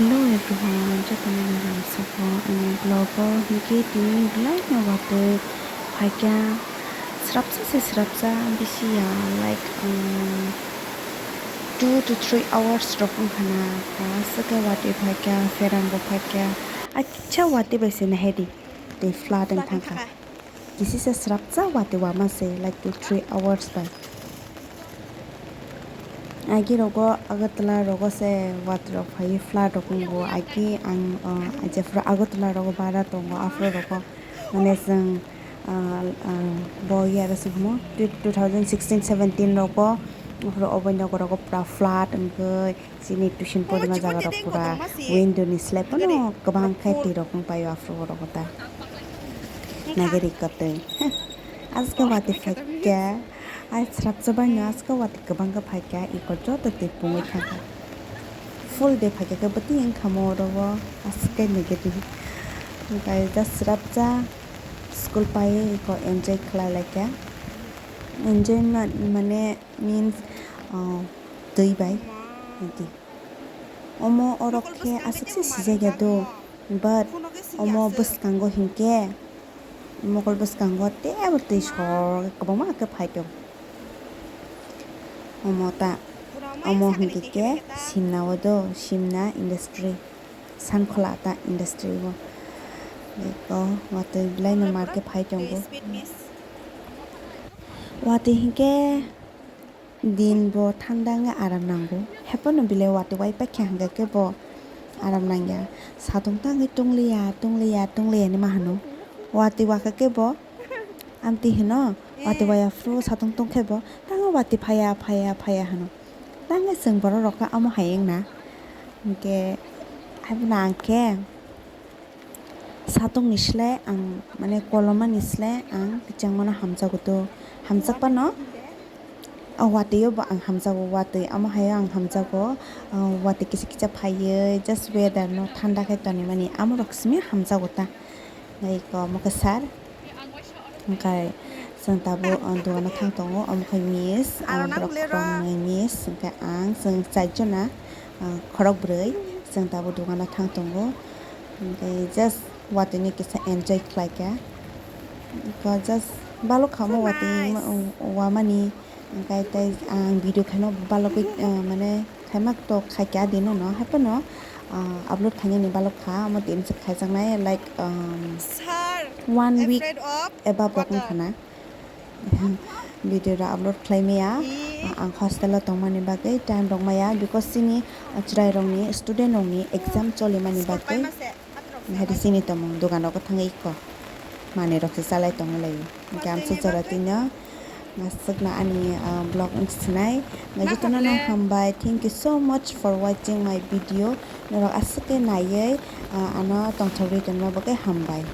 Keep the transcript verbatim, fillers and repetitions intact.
Hello everyone, jotono ni lamsao ani vlog o hwnkhe tini belai no watwi phaikha, srapsa se srapsa bisi ya, like, um, two to three hours rok wngkha na, ta aswk khe watwi phaikha, pherang bo phaikha, akitsa watwi bai se nahedi tei flood wng thangkha. Kisisa srapsa watwi wama se, like, two three hours bai. Agi rogo Agartala rogo se watwi rok phaiwi flood rok wngo. Agi ang, uh, jephru Agartala rogo bara tongo, aphuru rogo mane chwng, uh, uh, bo yara se himo two thousand sixteen seventeen rogo, aphuru obo nogo rogo pura flood wngwi. Chini tuition porima jaga rok pura window ni slab no kwbang khe twi rok wng paio aphuru o rogo ta. Nagari kwtwi. Aska watwi phaikha. Ai srapsa bai no aska watwi kwbang khe phaikha. Iko joto twi pungwi thangkha. Full day phaikha khe bwtwi wngkha mo oro o. Aska nagari. Hwnkhe just srapsa school paiwi iko enjoy khlai laikha. Enjoy ma-, mane means, uh, twi bai. Omo orok khe aswk se sijak ya do, but omo bwskango hinkhe mokol bwskango teibo twi sor kwbangma khe phai tongo. Omo ta, omo hinkhe khe Simna o do, Simna industry, Sankhola ta industry o. Eko watwi belai no mar khe phai tongo. Watwi hinkhe din bo thanda wngwi aram nango. Hephano belai watwi wai paikha hwnkhe khe bo aram nangya. Satung tangwi tungliya, tungliya, tungliya hinwi ma hano. Watwi wakha khe bo amtwi hino, watwi waya phuru satung tongkhe bo tango watwi phaiya, phaiya, phaiya hino. Tangwi chwng borok rok khe omo hai wngna. Hinkhe haiphano ang khe. Satungni slai ang, mane, kolomani slai ang kwchangmano hamjago do. Hamjakphano, o watwi o bo ang hamjago, watwi omo hai o ang hamjago, o watwi kisa kisa phaiwi, just weather no thanda khe tonwi mani, amo rok simi hamjago ta. Nai ko omo khe sir. Hwnkhe chwng tabuk, o, dogano thang tongo, omo khe miss, aro ang borok kwbangni miss, hwnkhe ang, chwng chaijona, o, khorok bwrwi, chwng tabuk dogano thang tongo. Hwnkhe just watwi ni kisa enjoy khlaikha. Eko just balok kha omo watwi wamani. Hwnkhe tei ang video khaima balogwi, ah, mane khaima tok khaikha adino no, haiphano, ah, upload khainani balok kha, omo tini se khaijaknai, like, um, one week eba bok wngkha na. Video rok upload khlai maya, ah, ang hostel o tongmani bagwi time rok maya, because chini, ah, chwrai rokni, student rokni exam cholimani bagwi. Hai sini tongmung dogan rogo thangwi iko manwi rok se chalai tongwi laio. Hwnkhe amsuk jora tino aswkno ani, ah, vlog wng sinai. Jotono no hambai. Thank you so much for watching my video. Norok aswk khe naiwi, ah, ano tongthokgwi tonma bagwi hambai.